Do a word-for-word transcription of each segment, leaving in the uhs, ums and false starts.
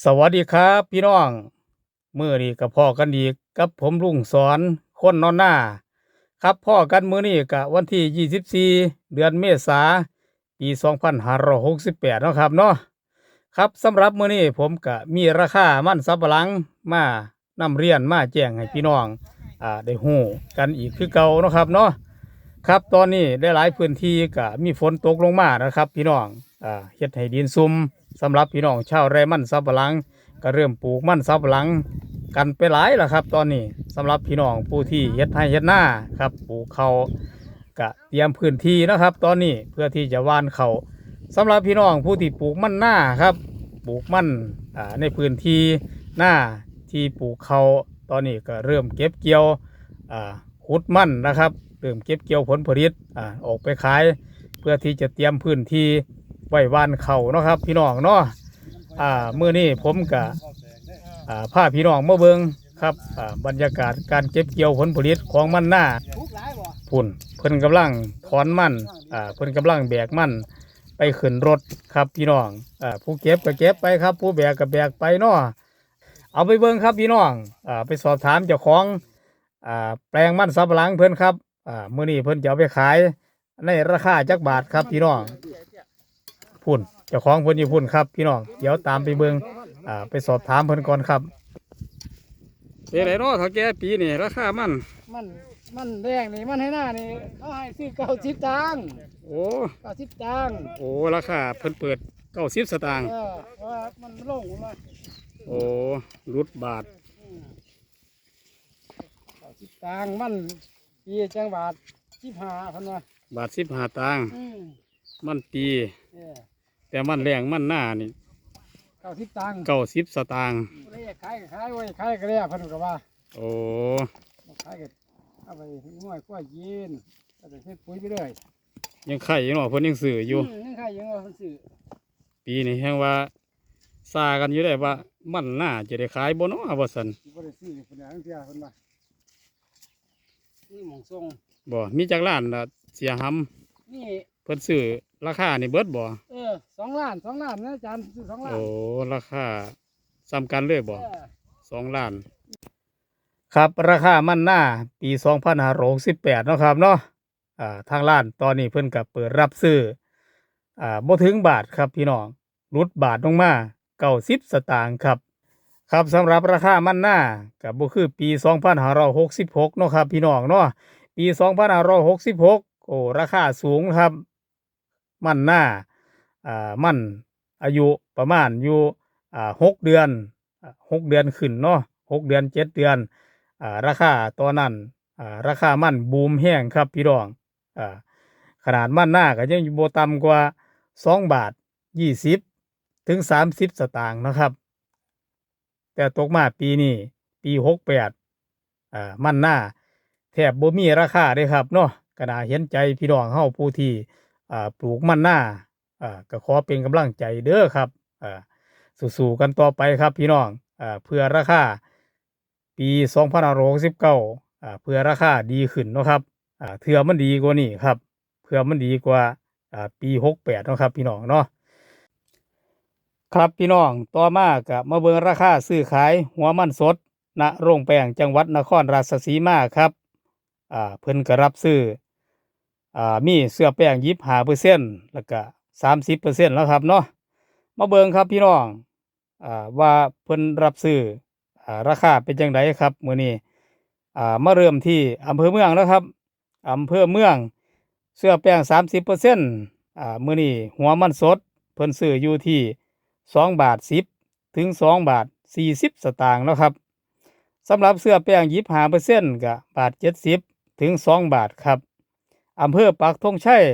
สวัสดีครับพี่น้อง มื้อนี้ก็พ้อกันอีกกับผมลุงสอนคนนอนนา ครับ พ้อกันมื้อนี้ก็วันที่ยี่สิบสี่ เดือนเมษา ปีสองพันห้าร้อยหกสิบแปดเนาะครับเนาะ ครับ สำหรับมื้อนี้ผมก็มีราคามันสำปะหลังมานำเรียนมาแจ้งให้พี่น้อง อ่า ได้ฮู้กันอีกคือเก่าเนาะครับเนาะ ครับ ตอนนี้หลายๆพื้นที่ก็มีฝนตกลงมานะครับพี่น้อง อ่า เฮ็ดให้ดินซุ่ม สำหรับพี่น้องชาวไร่มันสำปะหลัง ก็เริ่มปลูกมันสำปะหลังกันไปหลายแล้วครับ ตอนนี้สำหรับพี่น้องผู้ที่เฮ็ดไร่เฮ็ดนาครับ ปลูกข้าว ก็เตรียมพื้นที่นะครับ ตอนนี้เพื่อที่จะหว่านข้าว สำหรับพี่น้องผู้ที่ปลูกมันนาครับ ปลูกมัน อ่า ในพื้นที่นาที่ปลูกข้าว ตอนนี้ก็เริ่มเก็บเกี่ยว อ่า ขุดมันนะครับ เริ่มเก็บเกี่ยวผลผลิต อ่า ออกไปขาย เพื่อที่จะเตรียมพื้นที่ไว้หว่านข้าวเนาะครับ พี่น้องเนาะ อ่า มื้อนี้ผมก็ อ่า พาพี่น้องมาเบิ่งครับ อ่า บรรยากาศการเก็บเกี่ยวผลผลิตของมันนา พุ้น เพิ่นกำลังถอนมัน อ่า เพิ่นกำลังแบกมันไปขึ้นรถครับพี่น้อง อ่า ผู้เก็บก็เก็บไปครับ ผู้แบกก็แบกไปเนาะ เอาไปเบิ่งครับพี่น้อง อ่า ไปสอบถามเจ้าของ อ่า แปลงมันสำปะหลังเพิ่นครับ อ่า มื้อนี้เพิ่นจะเอาไปขายในราคาจักบาทครับพี่น้อง พุ้น เจ้าของเพิ่นอยู่พุ้นครับพี่น้อง เดี๋ยวตามไปเบิ่ง อ่า ไปสอบถามเพิ่นก่อนครับ เป็นไงเนาะเฒ่าแก่ปีนี้ราคามัน มัน มันแดงนี่ มันไฮนานี่ เขาให้ซื้อเก้าสิบตังค์ โอ้ เก้าสิบตังค์ โอ้ ราคาเพิ่นเปิดเก้าสิบสตางค์ เออ เพราะว่ามันลงมา โอ้ หลุดบาท อืม เก้าสิบตังค์ มันปีจังบาทสิบห้า เพิ่นว่า บาทสิบห้าตังค์ อืม มันปี เออ แต่มันแรงมันนานี่ เก้าสิบตังค์ เก้าสิบสตางค์ ผู้ใดอยากขายก็ขาย บ่อยากขายก็แล้ว เพิ่นก็ว่า โอ้ บ่ขายก็เอาไปง่อยกล้วยกิน ก็จะเฮ็ดปุ๋ยไปเรื่อย ยังไข่อยู่เนาะ เพิ่นยังซื้ออยู่ อืม ยังไข่อยู่เนาะ เพิ่นซื้อ ปีนี้แฮงว่าซ่ากันอยู่ได้ว่ามันนาจะได้ขายบ่เนาะว่าซั่น สิบ่ได้ซื้อเพิ่นว่า เพิ่นว่า นี่หม่องส่ง บ่ มีจักล้านล่ะเสียหำ นี่ เพิ่นซื้อราคานี่เบิดบ่ เออ สองล้าน สองล้านนะอาจารย์ ซื้อสองล้าน โอ้ ราคาส่ำกันเลยบ่ เออ สองล้าน ครับ ราคามันนาปีสองพันห้าร้อยหกสิบแปดเนาะครับเนาะ อ่า ทางร้านตอนนี้เพิ่นก็เปิดรับซื้อ อ่า บ่ถึงบาทครับพี่น้อง หลุดบาทลงมาเก้าสิบสตางค์ครับ ครับ สำหรับราคามันนาก็บ่คือปีสองพันห้าร้อยหกสิบหกเนาะครับพี่น้องเนาะ ปีสองพันห้าร้อยหกสิบหก โอ้ ราคาสูงครับ มันนา อ่า มันอายุประมาณอยู่ อ่า หกเดือน อ่า หกเดือนขึ้นเนาะ หกเดือน เจ็ดเดือน อ่า ราคาตอนนั้น อ่า ราคามันบูมแฮงครับพี่น้อง อ่า ขนาดมันนาก็ยังอยู่บ่ต่ำกว่าสองบาทยี่สิบถึงสามสิบสตางค์นะครับ แต่ตกมาปีนี้ ปีหกแปด อ่า มันนาแทบบ่มีราคาเด้ครับเนาะ ก็น่าเห็นใจพี่น้องเฮาผู้ที่ อ่า ปลูกมันนา อ่า ก็ขอเป็นกำลังใจเด้อครับ อ่า สู้ๆกันต่อไปครับพี่น้อง อ่า เพื่อราคาปีสองพันห้าร้อยหกสิบเก้า อ่า เพื่อราคาดีขึ้นเนาะครับ อ่า เทื่อมันดีกว่านี้ครับ เพื่อมันดีกว่า อ่า ปีหกแปดเนาะครับพี่น้องเนาะ ครับพี่น้อง ต่อมาก็มาเบิ่งราคาซื้อขายหัวมันสด ณ โรงแป้งจังหวัดนครราชสีมาครับ อ่า เพิ่นก็รับซื้อ อ่า มีเชื้อแป้งยี่สิบห้าเปอร์เซ็นต์ แล้วก็สามสิบเปอร์เซ็นต์แล้วครับเนาะ มาเบิ่งครับพี่น้อง อ่า ว่าเพิ่นรับซื้อ อ่า ราคาเป็นจั่งใดครับมื้อนี้ อ่า มาเริ่มที่อำเภอเมืองแล้วครับ อำเภอเมือง เชื้อแป้งสามสิบเปอร์เซ็นต์ อ่า มื้อนี้หัวมันสดเพิ่นซื้ออยู่ที่สองบาทสิบถึงสองบาทสี่สิบสตางค์เนาะครับ สำหรับเชื้อแป้งยี่สิบห้าเปอร์เซ็นต์ก็บาทเจ็ดสิบถึงสองบาทครับ อำเภอปักธงชัย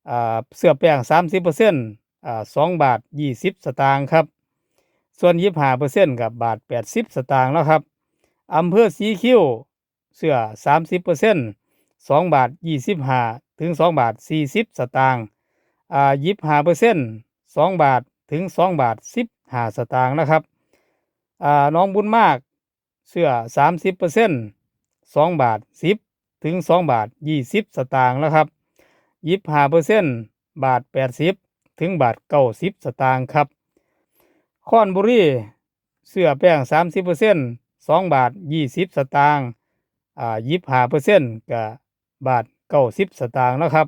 อ่า เชื้อแป้งสามสิบเปอร์เซ็นต์ อ่า สองบาทยี่สิบสตางค์ครับ ส่วนยี่สิบห้าเปอร์เซ็นต์ก็บาทแปดสิบสตางค์แล้วครับ อำเภอสีคิ้ว เชื้อสามสิบเปอร์เซ็นต์ สองบาทยี่สิบห้าถึงสองบาทสี่สิบสตางค์ อ่า ยี่สิบห้าเปอร์เซ็นต์ สองบาทถึงสองบาทสิบห้าสตางค์นะครับ อ่า หนองบุญมาก เชื้อสามสิบเปอร์เซ็นต์ สองบาทสิบถึงสองบาทยี่สิบสตางค์นะครับ ยี่สิบห้าเปอร์เซ็นต์ บาทแปดสิบถึงบาทเก้าสิบสตางค์ครับ คอนบุรี เสื้อแป้งสามสิบเปอร์เซ็นต์ สองบาทยี่สิบสตางค์ อ่า ยี่สิบห้าเปอร์เซ็นต์ ก็บาทเก้าสิบสตางค์นะครับ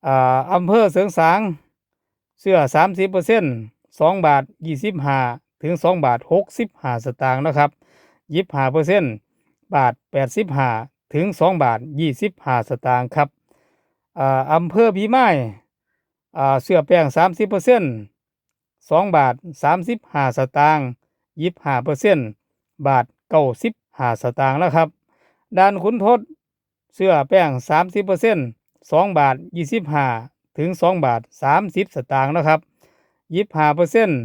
อ่า อำเภอเสริงสาง เสื้อสามสิบเปอร์เซ็นต์ สองบาทยี่สิบห้าถึงสองบาทหกสิบห้าสตางค์นะครับ ยี่สิบห้าเปอร์เซ็นต์ บาทแปดสิบห้าถึงสองบาทยี่สิบห้าสตางค์ครับ อ่า อำเภอพิมาย อ่า เสื้อแป้งสามสิบเปอร์เซ็นต์ สองบาทสามสิบห้าสตางค์ ยี่สิบห้าเปอร์เซ็นต์ บาทเก้าสิบห้าสตางค์นะครับ ด่านขุนทด เสื้อแป้งสามสิบเปอร์เซ็นต์ สองบาทยี่สิบห้าถึงสองบาทสามสิบสตางค์นะครับ ยี่สิบห้าเปอร์เซ็นต์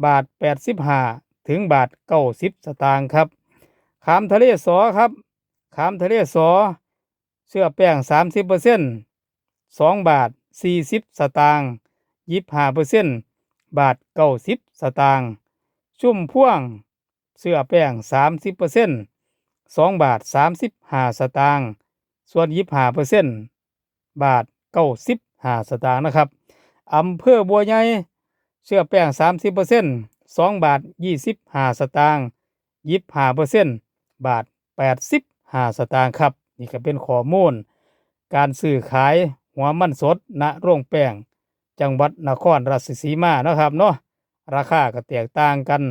บาทแปดสิบห้าถึงบาทเก้าสิบสตางค์ครับ ขามทะเลสอครับ ขามทะเลสอ เสื้อแป้งสามสิบเปอร์เซ็นต์ สองบาทสี่สิบสตางค์ ยี่สิบห้าเปอร์เซ็นต์ บาทเก้าสิบสตางค์ ชุมพวง เสื้อแป้งสามสิบเปอร์เซ็นต์ สองบาทสามสิบห้าสตางค์ ส่วนยี่สิบห้าเปอร์เซ็นต์ บาทเก้าสิบห้าสตางค์นะครับ อำเภอบัวใหญ่ เสื้อแป้งสามสิบเปอร์เซ็นต์ สองบาทยี่สิบห้าสตางค์ ยี่สิบห้าเปอร์เซ็นต์ บาทแปดสิบห้าสตางค์ครับ นี่ก็เป็นข้อมูลการซื้อขายหัวมันสด ณ โรงแป้ง จังหวัดนครราชสีมาเนาะครับเนาะ ราคาก็แตกต่างกัน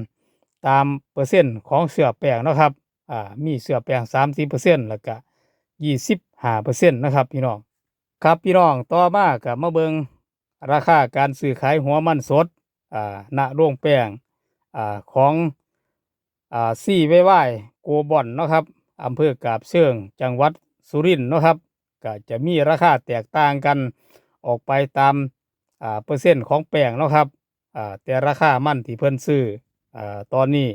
ตามเปอร์เซ็นต์ของเสื้อแป้งเนาะครับ อ่า มีเสื้อแป้งสามสิบเปอร์เซ็นต์ แล้วก็ยี่สิบห้าเปอร์เซ็นต์นะครับพี่น้อง ครับพี่น้อง ต่อมาก็มาเบิ่งราคาการซื้อขายหัวมันสด อ่า ณ โรงแป้ง อ่า ของ อ่า ซีวายวาย โกลบอลเนาะครับ อำเภอกาบเชิง จังหวัดสุรินทร์เนาะครับ ก็จะมีราคาแตกต่างกันออกไปตาม อ่า เปอร์เซ็นต์ของแป้งเนาะครับ อ่า แต่ราคามันที่เพิ่นซื้อ อ่า ตอนนี้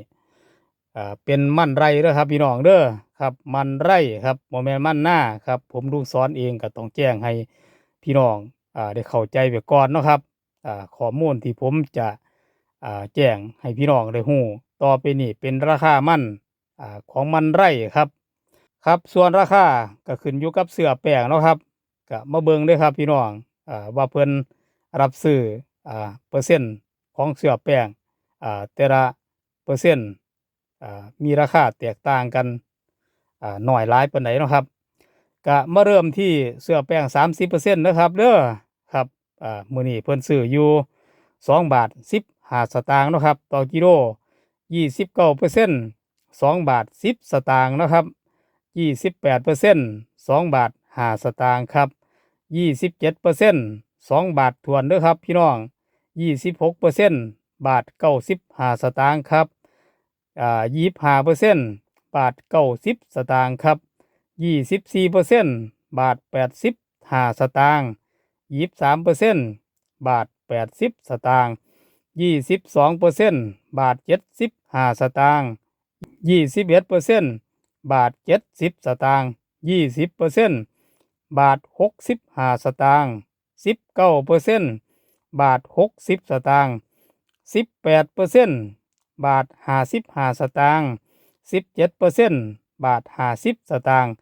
อ่า เป็นมันไรเด้อครับพี่น้องเด้อ ครับ มันไรครับ บ่แม่นมันนาครับ ผมลุงสอนเองก็ต้องแจ้งให้พี่น้อง อ่า ได้เข้าใจไว้ก่อนเนาะครับ อ่า ข้อมูลที่ผมจะ อ่า แจ้งให้พี่น้องได้ฮู้ต่อไปนี้เป็นราคามัน อ่า ของมันไรครับ ครับ ส่วนราคาก็ขึ้นอยู่กับเสื้อแป้งเนาะครับ ก็มาเบิ่งเด้อครับพี่น้อง อ่า ว่าเพิ่นรับซื้อ อ่า เปอร์เซ็นต์ของเสื้อแป้ง อ่า แต่ละเปอร์เซ็นต์ อ่า มีราคาแตกต่างกัน อ่า น้อยหลายปานใดเนาะครับ ก็มาเริ่มที่เสื้อแป้งสามสิบเปอร์เซ็นต์นะครับเด้อ ครับ อ่า มื้อนี้เพิ่นซื้ออยู่สองบาทสิบห้าสตางค์เนาะครับ ต่อกิโล ยี่สิบเก้าเปอร์เซ็นต์ สองบาทสิบสตางค์เนาะครับ ยี่สิบแปดเปอร์เซ็นต์ สองบาทห้าสตางค์ครับ ยี่สิบเจ็ดเปอร์เซ็นต์ สองบาทถ้วนเด้อครับพี่น้อง ยี่สิบหกเปอร์เซ็นต์ บาทเก้าสิบห้าสตางค์ครับ อ่า ยี่สิบห้าเปอร์เซ็นต์ บาทเก้าสิบสตางค์ครับ ยี่สิบสี่เปอร์เซ็นต์ บาทแปดสิบห้าสตางค์ ยี่สิบสามเปอร์เซ็นต์ บาทแปดสิบสตางค์ ยี่สิบสองเปอร์เซ็นต์ บาทเจ็ดสิบห้าสตางค์ ยี่สิบเอ็ดเปอร์เซ็นต์ บาทเจ็ดสิบสตางค์ ยี่สิบเปอร์เซ็นต์ บาทหกสิบห้าสตางค์ สิบเก้าเปอร์เซ็นต์ บาทหกสิบสตางค์ สิบแปดเปอร์เซ็นต์ บาทห้าสิบห้าสตางค์ สิบเจ็ดเปอร์เซ็นต์ บาทห้าสิบสตางค์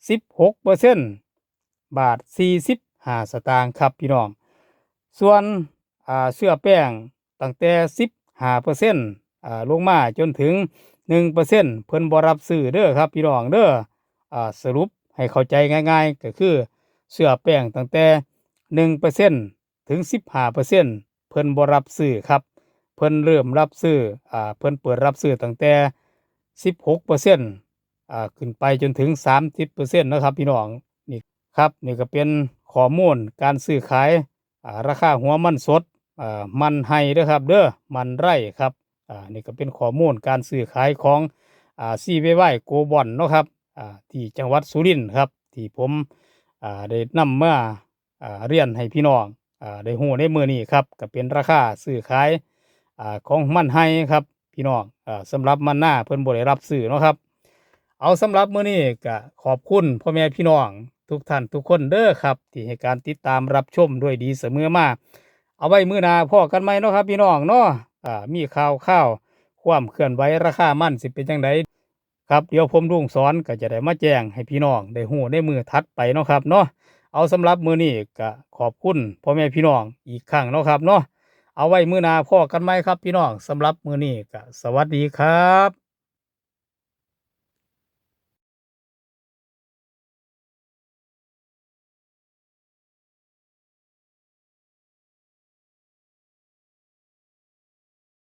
สิบหกเปอร์เซ็นต์ บาทสี่สิบห้าสตางค์ครับพี่น้อง ส่วน อ่า เสื้อแป้งตั้งแต่สิบห้าเปอร์เซ็นต์ อ่า ลงมาจนถึงหนึ่งเปอร์เซ็นต์ เพิ่นบ่รับซื้อเด้อครับพี่น้องเด้อ อ่า สรุปให้เข้าใจง่ายๆ ก็คือเสื้อแป้งตั้งแต่หนึ่งเปอร์เซ็นต์ ถึงสิบห้าเปอร์เซ็นต์ เพิ่นบ่รับซื้อครับ เพิ่นเริ่มรับซื้อ อ่า เพิ่นเปิดรับซื้อตั้งแต่สิบหกเปอร์เซ็นต์ อ่า ขึ้นไปจนถึงสามสิบเปอร์เซ็นต์นะครับพี่น้อง นี่ครับ นี่ก็เป็นข้อมูลการซื้อขาย อ่า ราคาหัวมันสด อ่า มันไฮ่เด้อครับเด้อ มันไร่ครับ อ่า นี่ก็เป็นข้อมูลการซื้อขายของ อ่า ซีวายวาย โกลบอลเนาะครับ อ่า ที่จังหวัดสุรินทร์ครับ ที่ผม อ่า ได้นำมา อ่า เรียนให้พี่น้อง อ่า ได้ฮู้ในมื้อนี้ครับ ก็เป็นราคาซื้อขาย อ่า ของมันไฮ่ครับพี่น้อง อ่า สำหรับมันนาเพิ่นบ่ได้รับซื้อเนาะครับ เอา สำหรับมื้อนี้ก็ขอบคุณพ่อแม่พี่น้องทุกท่านทุกคนเด้อครับ ที่ให้การติดตามรับชมด้วยดีเสมอมา เอาไว้มื้อหน้าพ้อกันใหม่เนาะครับพี่น้องเนาะ อ่า มีข่าวคราวความเคลื่อนไหวราคามันสิเป็นจั่งใด ครับ เดี๋ยวผมลุงสอนก็จะได้มาแจ้งให้พี่น้องได้ฮู้ในมื้อถัดไปเนาะครับเนาะ เอา สำหรับมื้อนี้ก็ขอบคุณพ่อแม่พี่น้องอีกครั้งเนาะครับเนาะ เอาไว้มื้อหน้าพ้อกันใหม่ครับพี่น้อง สำหรับมื้อนี้ก็สวัสดีครับ